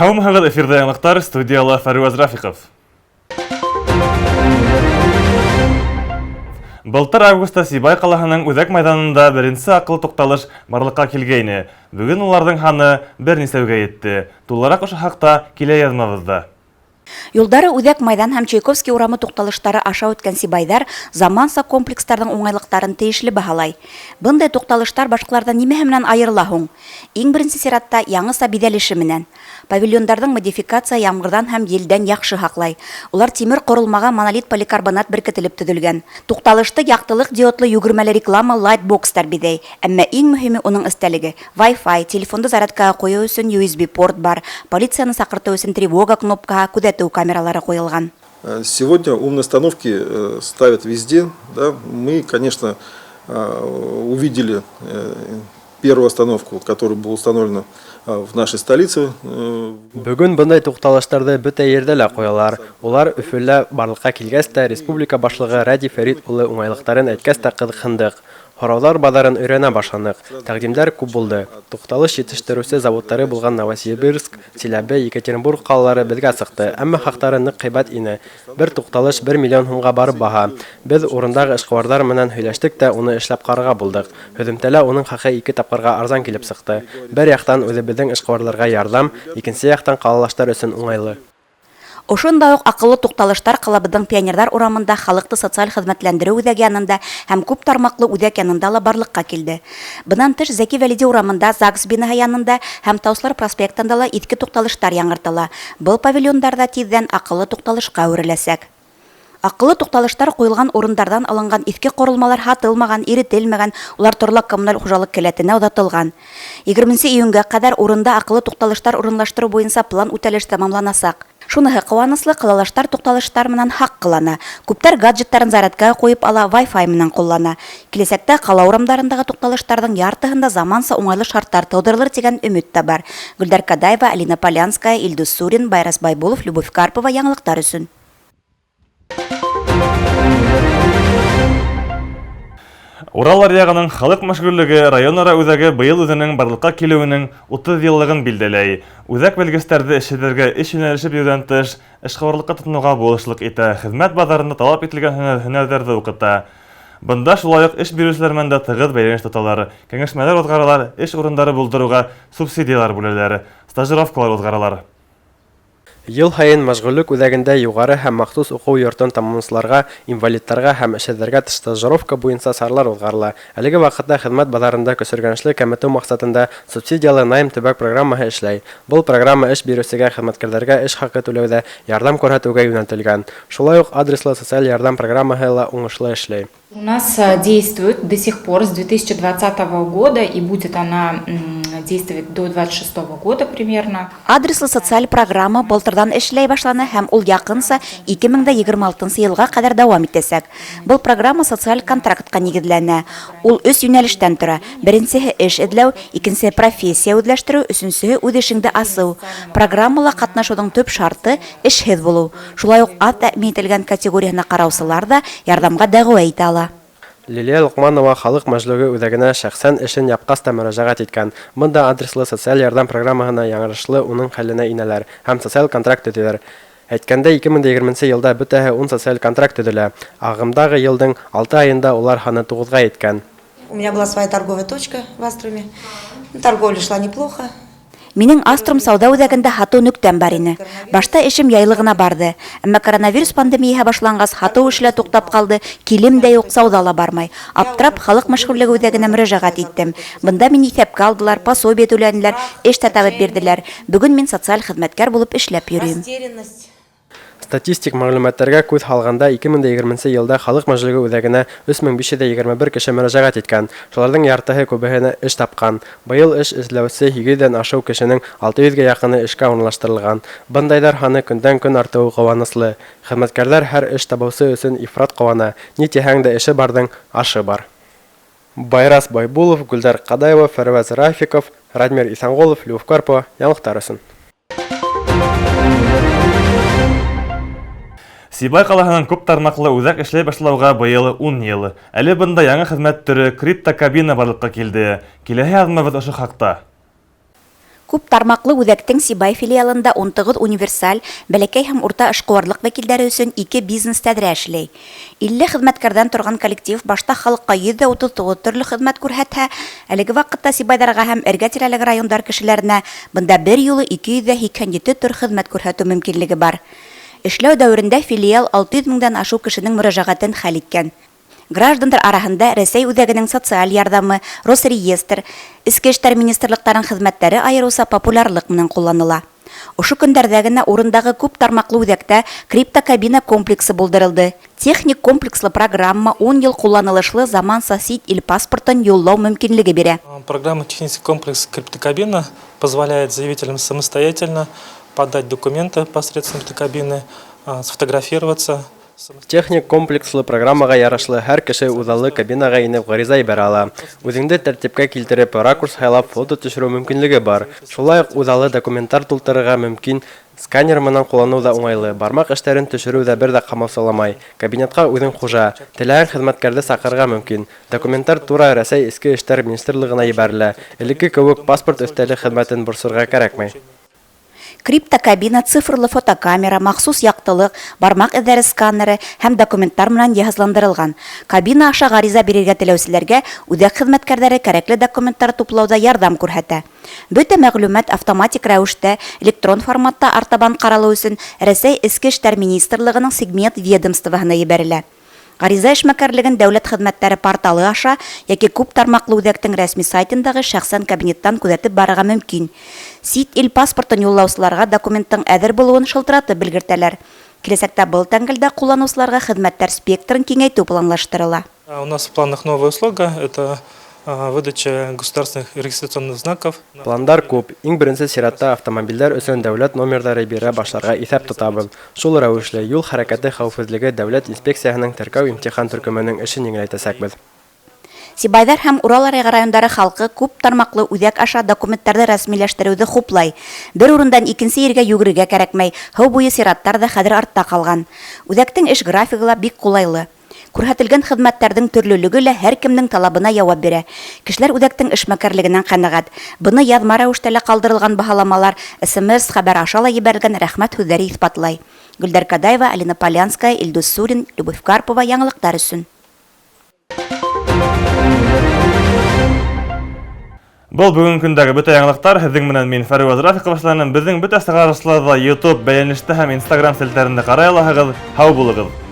Һаумыһығыҙ, эфирҙа яңылыҡтар, студияла Фәрүәз Рафиҡов. Былтыр августа Сибай ҡалаһының үҙәк майҙанында беренсе аҡыллы туҡталыш барлыҡҡа килгәйне. Бөгөн уларҙың һаны бер нисәүгә етте. Тулыраҡ ошо хаҡта килә яҙмабыҙҙа. Юлдары Үҙәк майҙан һәм Чайковский урамы туҡталыштары аша үткән сибайҙар заманса комплекстарҙың уңайлыҡтарын тейешле баһалай. Бындай туҡталыштар башҡаларҙан нимәһе менән айырыла һуң? Иң беренсе сиратта, яңыса биҙәлеше менән. Павильондарҙың модификация ямғырҙан һәм елдән яҡшы һаҡлай. Улар тимер ҡоролмаға монолит поликарбонат беркетелеп төҙөлгән. Туҡталышты яҡтылыҡ диодлы йүгермәле реклама лайт-бокстар биҙәй. Әммә иң мөһиме уның эстәлеге. Wi-Fi, телефонды зарядкаға ҡуйыу өсөн USB-порт бар, полицияны саҡыртыу өсөн тревога кнопкаһы, күҙәтеү камералары ҡуйылған. Сегодня умные остановки ставят везде. Да? Мы, конечно, увидели первую остановку, которая была установлена в нашей столице. Бөгөн бындай туҡталыштарҙы бөтә ерҙә лә ҡуялар. Улар Өфөлә барлыҡҡа килгәс тә, республика башлығы Радий Фәрит улы уңайлыҡтарын әйткәс тә ҡыҙыҡһындыҡ. Һорауҙар баҙарын өйрәнә башланыҡ. Тәҡдимдәр күп булды. Туҡталыш етештереүсе заводтары булған Новосибирск, Силәбе, Екатеринбург ҡалалары беҙгә сыҡты, әммә хаҡтары ныҡ ҡыйбат ине. Бер туҡталыш бер миллион һумға барып баһа. Беҙ урындағы эшҡыуарҙар менән һөйләштек тә уны эшләп ҡарарға булдыҡ. Һөҙөмтәлә уның хаҡы ике тапҡырға арзан килеп сыҡты. Бер яҡтан үҙебеҙҙең эшҡыуарларға ярҙам, икенсе яҡтан ҡалалаштар өсөн уңайлы. Ошондай уҡ аҡыллы туҡталыштар ҡалабыҙҙың Пионерҙар урамында халыҡты социаль хеҙмәтләндереү үҙәге янында һәм күп тармаҡлы үҙәк янында ла барлыҡҡа килде. Бынан тыш, Зәки Вәлиди урамында ЗАГС бинаһы янында һәм Тауслар проспектында ла иҫке туҡталыштар яңыртыла. Был павильондар ҙа тиҙҙән аҡыллы туҡталышҡа әүереләсәк. Аҡыллы туҡталыштар ҡуйылған урындарҙан алынған иҫке ҡоролмалар һатылмаған, иретелмәгән, улар торлаҡ коммуналь хужалыҡ келәтенә оҙатылған. 20 июнгә ҡәҙәр урында аҡыллы туҡталыштар урынлаштырыу буйынса план үтәлеш тамамланасаҡ. Шуныһы ҡыуаныслы, ҡалалаштар туҡталыштар менән һаҡ ҡылана. Күптәр гаджеттарын зарядкаға ҡуйып ала, Wi-Fi менән ҡуллана. Киләсәктә ҡала урамдарындағы туҡталыштарҙың яртыһында заманса уңайлы шарттар тыуҙырылыр тигән өмөт тә бар. Гөлдәр Кадаева, Алина Полянская, Илдус Сурин, Байрас Байбулов, Любовь Карпова яңылыҡтар өсөн. Урал аръяғының халыҡ мәшғүллеге район-ара үҙәге быйыл үҙенең барлыҡҡа килеүенең 30 йыллығын билдәләй. Үҙәк белгестәрҙе эшһеҙҙәргә эш йүнәлеше биреүҙән тыш, эшҡыуарлыҡҡа тотоноуға булышлыҡ итә, хеҙмәт баҙарында талап ителгән һөнәрҙәрҙе уҡыта. Бында шулай уҡ эш биреүселәр менән дә тығыҙ бәйләнеш тоталар, кәңәшмәләр уҙғаралар, эш урындары булдырыуға субсидиялар бүләләр, стажировкалар уҙғаралар. Йыл һайын мәшғүллек үҙәгендә юғары һәм махсус уҡыу йортон тамамлаусыларға, инвалидтарға һәм эшһеҙҙәргә стажировка буйынса саралар уҙғарыла. Әлеге ваҡытта хеҙмәт баҙарында көсөргәнешле кәметеү маҡсатында субсидиялы найм төбәк программаһы эшләй. Был программа эш биреүсегә хеҙмәткәрҙәргә эш хаҡы түләүҙә ярҙам күрһәтеүгә йүнәлтелгән. Шулай уҡ адреслы социаль ярҙам программаһы ла уңышлы эшләй. У нас действует до сих пор с 2020 года и будет она действовать до 2026 года примерно. Адреслы социаль программа былтырҙан эшләй башланы һәм ул яҡынса 2026 йылға ҡәҙәр дауам итәсәк. Был программа социаль контрактҡа нигеҙләнә. Ул өс йүнәлештән тора. Беренсеһе эш эҙләү, икенсеһе профессия үҙләштереү, өсөнсөһө үҙ эшеңде асыу. Программала ҡатнашыуҙың төп шарты эшһеҙ булыу. Шулай уҡ аҙ тәьмин ителгән категорияһына ҡараусылар ҙа ярҙамға дәғүә итә ала. Лилия Лоҡманова халыҡ мәжлүге үҙәгенә шәхсән эшен япҡас та мөрәжәғәт иткән. Бында адреслы социаль ярҙам программаһына яңырышлы уның хәленә инәләр һәм социаль контракт төҙөйҙәр. Әйткәндә, 2020 йылда бөтәһе 10 социаль контракт төҙөлә. Ағымдағы йылдың 6 айында улар һаны 9-ға еткән. У меня была своя торговая точка в Аструме. Торговля шла неплохо. Минең Аструм сауҙа үҙәгендә һатыу нөктәм бар ине. Башта эшем яйлы ғына барҙы. Әммә коронавирус пандемияһы башланғас, һатыу эше лә туҡтап ҡалды, килем дә юҡ, сауҙа ла бармай. Аптырап халыҡ мәшғүллеге үҙәгенә мөрәжәғәт иттем. Бында мине иҫәпкә алдылар, пособие түләнеләр, эш тә табып бирҙеләр. Бөгөн мин социаль хеҙмәткәр булып эшләп йөрөйөм. Растерянность. Статистик мәғлүмәттәргә күҙ һалғанда, 2020 йылда халыҡ мәжлүге үҙәгенә 3521 кеше мөрәжәғәт иткән. Шуларҙың яртыһы күбеһенә эш тапҡан. Быйыл эш эҙләүсе 800-дән ашыу кешенең 600-гә яҡыны эшкә урынлаштырылған. Бындайҙар һаны көндән-көн артыуы ҡыуаныслы. Хеҙмәткәрҙәр һәр эш табыусы өсөн ифрат ҡыуана. Ни тиһәң дә эше барҙың ашы бар. Байрас Байбулов, Гөлдәр Ҡадаева, Фәрүәз Рафиков, Радмир Иҫәнғолов, Любовь Карпова. Яңылыҡтар өсөн. Сибай ҡалаһының күп тармаҡлы үҙәк эшләй башлауға быйыл 10 йыл. Әле бында яңы хеҙмәт төрө криптокабина барлыҡҡа килде. Киләһе яҙмабыҙ ошо хаҡта. Күп тармаҡлы үҙәктең Сибай филиалында 19 универсаль, бәләкәй һәм урта эшҡыуарлыҡ вәкилдәре өсөн ике бизнес-тәҙрә эшләй. 50 хеҙмәткәрҙән торған коллектив башта халыҡҡа 139 төрлө хеҙмәт күрһәтһә, әлеге ваҡытта сибайҙарға һәм эргә-тирәләге райондар кешеләренә бында бер юлы 287 төр хеҙмәт күрһәтеү мөмкинлеге бар. Эшләү дәүерендә филиал 600 меңдән ашыу кешенең мөрәжәғәтен хәл иткән. Граждандар араһында Рәсәй үҙәгенең социаль ярҙамы, Росреестр, Эске эштәр министрлыҡтарының хеҙмәттәре айырыуса популярлыҡ менән ҡулланыла. Ошо көндәрҙә генә урындағы күп тармаҡлы үҙәктә криптокабина комплексы булдырылды. Техник комплекслы программа 10 йыл ҡулланылышлы заманса сит ил паспортын юллау мөмкинлеге бирә. Программа «Технический комплекс Криптокабина» позволяет заявителям самостоятельно подать документы посредством криптокабины, сфотографироваться. Техник комплекслы программаға ярашлы һәр кеше үҙаллы кабинаға инеп ғариза ебәрә ала. Үҙеңде тәртипкә килтереп, ракурс һайлап фото төшөрөү мөмкинлеге бар. Шулай уҡ үҙаллы документтар тултырырға мөмкин. Сканер менән ҡулланыу ҙа уңайлы. Бармаҡ эштәрен төшөрөү ҙә бер ҙә ҡамасауламай. Кабинетҡа үҙең хужа. Теләгән хеҙмәткәрҙе саҡырырға мөмкин. Документтар тура Рәсәй Эске эштәр министрлығына ебәрелә. Элекке кеүек паспорт өҫтәле хеҙмәтен борсорға кәрәкмәй. Криптокабина цифрлы фотокамера, махсус яҡтылыҡ, бармаҡ эҙҙәре сканеры һәм документтар менән йыһазландырылған. Кабина аша ғариза бирергә теләүселәргә үҙәк хеҙмәткәрҙәре кәрәкле документтар туплауҙа ярҙам күрһәтә. Бөтә мәғлүмәт автоматик рәүештә электрон форматта артабан ҡаралыу өсөн Рәсәй Эске эштәр министрлығының сегмент ведомствоһына ебәрелә. Ғариза эшмәкәрлеген дәүләт хеҙмәттәре порталы аша йәки күп тармаҡлы үҙәктең рәсми сайтындағы шәхсән кабинеттан күҙәтеп барырға мөмкин. Сит ил паспортын юллаусыларға документтың әҙер булыуын шылтыратып белгертәләр. Киләсәктә был тәңгәлдә ҡулланыусыларға хеҙмәттәр спектрын киңәйтеү планлаштырыла. У нас в планах новая услуга – это выдача государственных регистрационных знаков. Пландар күп. Иң беренсе сиратта автомобилдәр өсөн дәүләт номерҙары бирә башларға иҫәп тотабыҙ. Шул рәүешле юл хәрәкәте хәүефһеҙлеге дәүләт инспекцияһының теркәү имтихан төркөмөнөң эшен еңеләйтәсәкбеҙ. Сибайҙар һәм Урал аръяғы райондары халҡы күп тармаҡлы үҙәк аша документтарҙы рәсмиләштереүҙе хуплай. Бер урындан икенсе ергә йүгерергә кәрәкмәй, һыу буйы сираттар ҙа хәҙер артта ҡалған. Үҙәктең эш графигы ла бик ҡулайлы. Күрһәтелгән хеҙмәттәрҙең төрлөлөгө лә һәр кемдең талабына яуап бирә. Кешеләр үҙәктең эшмәкәрлегенән ҡәнәғәт. Быны яҙма рәүештә лә ҡалдырылған баһаламалар, СМС хәбәр аша ла ебәрелгән рәхмәт һүҙҙәре иҫбатлай. Гөлдәр Кадаева, Алина Полянская, Илдус Сурин, Любовь Карпова яңылыҡтар өсөн. Был бөгөн көндәге бөтә яңылыҡтар. Һеҙҙең менән мин Фәруаз Рафиҡов эшләнем. Беҙҙең бөтә сығарылышларҙы YouTube, бәйләнештә һәм Instagram селтәрендә ҡарай алаһығыҙ. Һау булығыҙ.